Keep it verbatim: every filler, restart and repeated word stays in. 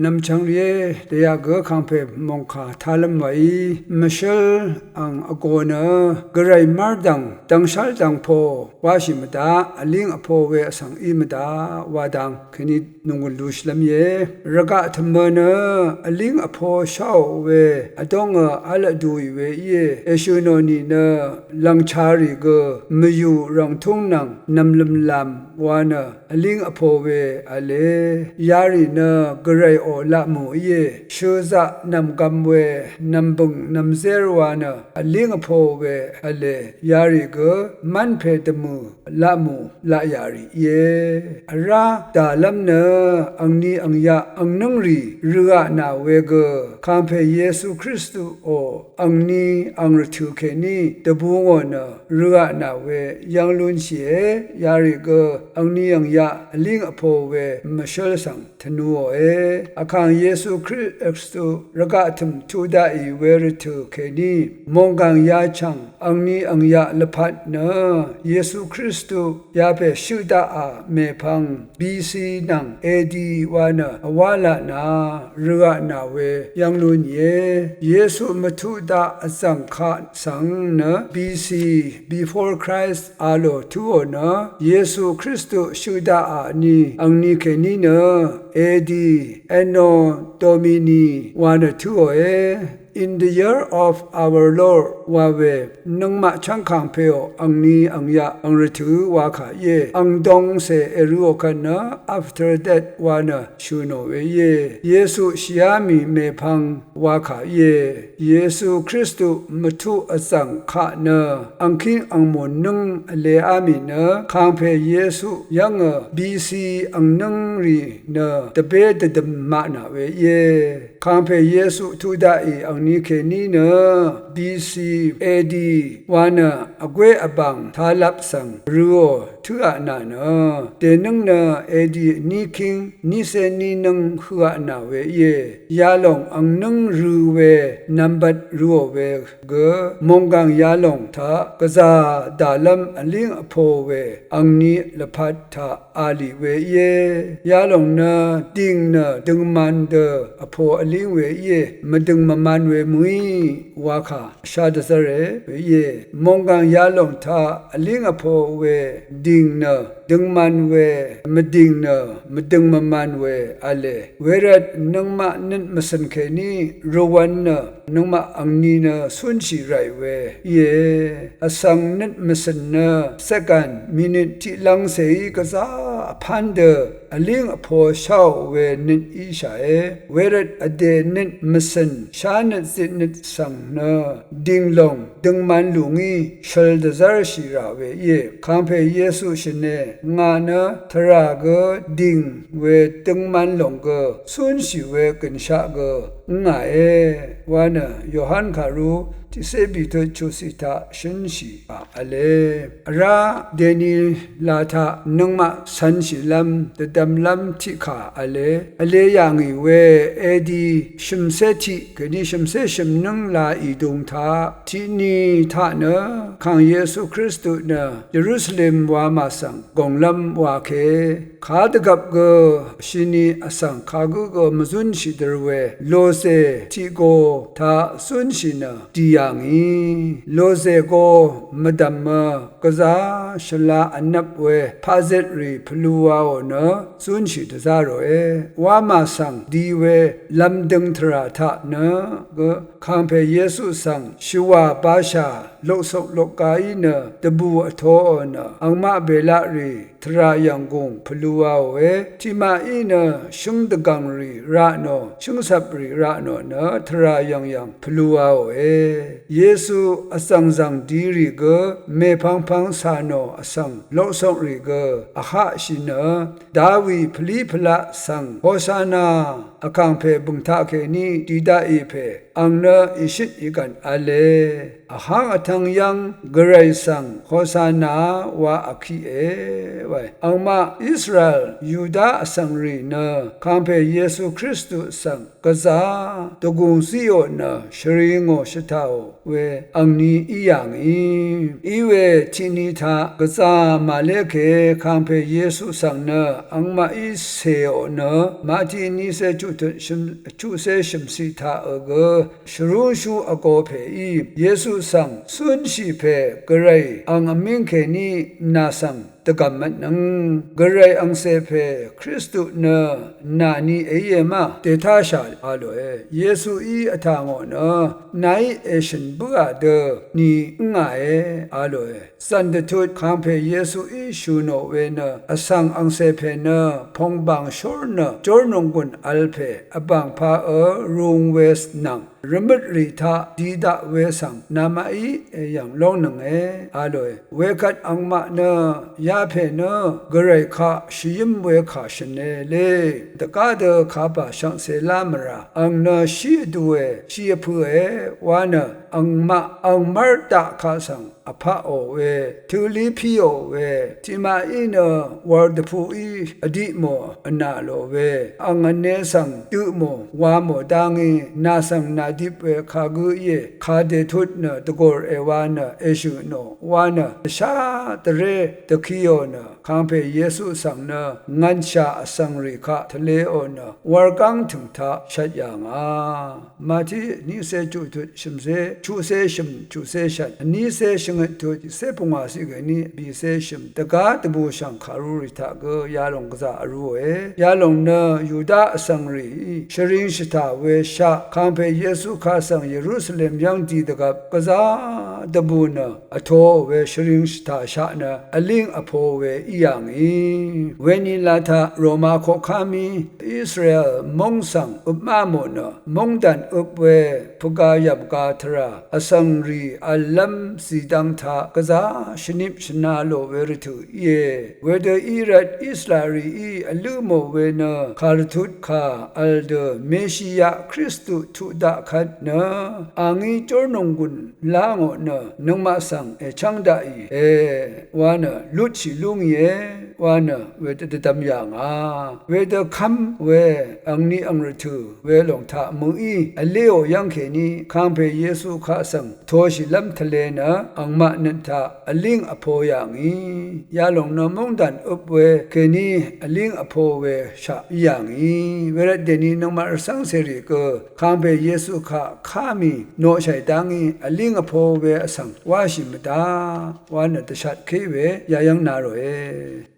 Nv̀mchvng rìé, dèyaq gø kàngpè mòngkà talv́m wàí mvshǿl ang vgō nø, Gvray mv́rdv̀ng dvngshv́l dv̀ngpo wáshì mvdaq, vlíng vpo we vsvng í mvdaq wa dang kèní nònggùn lushìlv́m íe. Rvgaq tø̀mø nø vlíng vpo sháò we vdóngø v́l vdùì we íe. Èshø̀ nò nìnø lv̀ngchā rì gø mvyù rv̀ngtúng nvng nv̀mlø̀mlàm wa nø vlíng vpo we v̄le. Yarì nø Gvrayò laqmù íe. Shø̄zaq nv̀mgvm we nv̀mbø̀ng nv̀mzér wa nø vlíng vpo we v̄le. Yarì gø mv́npè dvmø̀ laqmù laqyà rì íe. Vrá dàlv́m nø angni angyaq angnǿng rì røa nà we gø, kàngpè Yesu Kristuò angni ang rvtø̀ kèní dvbù ngò nø røa nà we yv́ng lúnshìe. Yarì gø angni angyaq vlíng vpo we mvshǿl svng tvnuòe. Vkàng Yesu Kristu rvgaq tø̀m tuq daqì we rvtø̀ kèní mònggàng yachv̀ng angni angyaq lvpat nø Yesu Kristu yapè shøq daqà mèpvng B C nvng A D wa nø vwá laq nà røa nà we yv́ng lúnìe. Yesu mvtuq daq vzv̀ng kaq svng nø B C, before Christ a lò túò nø, Yesu Kristu shøq daqà ni angni kèní nø A D, Anno Domini wa nø túòe. In the year of our Lord wa we nøngmaq chv́ng kàngpèò angni angyaq ang rvtø̀ wa kà íe. Ang dongcè èrøò kvt nø after death wa nø shø̀ nò we íe. Yesu shìá mì mèpvng wa kà íe. Yesu Kristu mvtuq vzv̀ng kaq nø angkíng angmò nǿng vleá mì nø kàngpè Yesu yv́ngø B C angnǿng rì nø dvbé dvdøm maq nà we íe. Kàngpè Yesu tuq daqì angni kèní nø B C A D wa nø vgwé vbàng talap svng røò tǿà nà nø dènǿng nø A D vní kíng vnícé vní nǿng høa nà we íe. Yalòng angnǿng rø we nv̀mbat røò we gø mònggàng yalòng taq gvzà dàlv́m vlíng vpo we angni lvpat taq a lì we íe. Yalòng nø dìng nø døngman dø vpo vlíng we íe. Mvdø̀ng mvman we mø̀í wa kà shá dvzv́re we íe. Mònggàng yalòng taq vlíng vpo we dìng nø døngman we, mvdìng nø mvdøng mvman we v̄le. Wervt nøngmaq nøt mvcø̀n kèní rvwv̄n nø nøngmaq angni nø cúnshì ràì we íe. Vsvng nøt mvcø̀n nø second, minute tiqlv́ngcèí gvzá vpán dø vlíng vpo sháò we nøt íshàe. Wervt vdè nøt mvcø̀n shánøt zitnøt svng nø dìng lòng døngman lù ngí shøl dvzv́rshì rà we íe. Kàngpè Yesu shø̀ne, ngà nø tvrà gø dìng we døngman lòng gø cúnshì we gø̀nshaq gø ǿngàe wa nø Yohan kàru tiqcé bìtut chuqciq taq shǿnshì pà v̄le. Vrá dèni la taq nøngmaq cv̄nshìlv́m dvdvmlv́m tiqkà v̄le. Vle yà ngì we A D shø̀mcé tiq kèní shø̀mcé shø̀mnǿng la ìdung taq tiqni taq nø Kàng Yesu Kristu nø Yerusalem wamà svng gònglv́m wa ke. Kadvgvp gø shini vsvng kagǿ gø mvzúnshì dø we lòzè tiq go taq zúnshì nø dì yà ngì. Lòzè go mvdv̀mø gvzá shvla vnvp we paqzit rì pvluwaò nø zúnshì dvzá ròe. Wamà svng di we lv̀mdøng tvrà taq nø gø Kàngpè Yesu svng shvwà bashà loksok lokgaí nø dvbù vtoò nø angmaq bèlaq rì tvrà yv̀nggùng pvluwaòe. Tiqmaqí nø shǿng dvgv̀ng rì ra nò, shǿngcvp rì ra nò nø tvrà yv̀ngyv̀ng pvluwaòe. Yesu vzv̀ngzv̀ng di rì gø mèpvngpvng cà nò vsvng loksok rì gø vhaqshì nø Dawi pvlí pvlaq svng Hosana, vkàngpè bø̀ng taqkèní di daqì pè ang nø ìshøt ìgv̀n v̄le. Vháng vtvng yv́ng Gvray svng Hosana wa vkiqe Angmaq Israel Yuda vsvngrì nø kàngpè Yesu Kristu svng gvzà dvgùng zíò nø shvri ngò shvtàò we angni í yà ngì. Iwe tiqni taq gvzà màlé kè kàngpè Yesu svng nø angmaqí cèò nø Mati niqcé chuqtut shø̀m chuqcé shø̀mciq taq gø shvrúngshú vgō pèí Yesu svng cúnshì pè Gvray ang vmíng kèní nà svng dvgv̀m mvtnøng. Gvray angcè pè Kristu nø nàni èíe ma dètáshà a lòe. Yesuí vtà ngò nø nàí èshø̀n bǿà dø ni ǿngàe a lòe. Zv̀n dvtut kàngpè Yesuí shø̀ nò we nø vsvng angcè pè nø pòngbàng shór nø jórnònggùn vl pè vbàngpaqø rung we nvng rvmøtrì taq di daq we svng namaqí èyv̀ng lóngnønge a lòe. Wekvt angmaq nø yapè nø Gvray kaq shvyǿm we kà shø̀ne lé dvgá dø kapà shvngtse lá mvrà ang nø shí vdue shí vpø̄e wa nø angmaq angmv́r daq kaq svng vpaqò we tø̄lí píò we tiqmaqí nø wur dvpuqí vdiq mò vnà lò we ang vne svng dø mò wa mò dá ngí nà svng nàdip we kagǿ íe. Kadètut nø dvgòr èwa nø èshø̀ nò wa nø dvshá dvré dvkiò nø kàngpè Yesu svng nø ngv̀nshà vsvngrì kaq tvleò nø wurgáng tø̀ng taq shvt yà ngà. Mati niqcé chuqtut shø̀mcé chuqcé shø̀m chuqcé shvt vnícé shvngøt tut tiqcé pungwà ciq kèní bìcé shø̀m dvgá dvbùshv̀ng kàrurì taq gø yalòng gvzà vrúe. Yalòng nø Yuda vsvngrìí shvring shvtà we shaq kàngpè Yesu kaq svng Yerusalem yv́ng di dvgvp gvzà dvbù nø vtoò we shvring shvtà shaq nø vlíng vpo we í yà ngì. Wenila taq Roma koqká mí Israel móng svng øpmá mò nø móngdàn øp we pvga yv̀mga tvrà vsvngrì v̀llv́m zìdvng taq gvzà shvnip shvna lò we rvtø̀ íe. Wedø í rvt Israelrìí vlǿ mò we nø kàrvtut kà vl dø Meshia Kristu tuq daq kvt nø a ngí jórnònggùn lá ngò nø nøngmaq svng èchv́ng daqì e wa nø lutshì lúngìe wa nø wedø dvdvm yà ngà. Wedø kv́m we angni ang rvtø̀ welòng taq mø̀í vléò yv́ng kèní kàngpè Yesu kaq svng vtoshìlv́m tvle nø angmaq nøt taq vlíng vpo yà ngì. Yalòng nø móngdàn øp we kèní vlíng vpo we shaq í yà ngì. Wervt dèni nøngmaq rvcv́ng cèrì gø kàngpè Yesu kaq ká mì noqshàì dá ngí vlíng vpo we vsvng wáshì mvdá wa nø dvshatké we yayv́ng na ròe.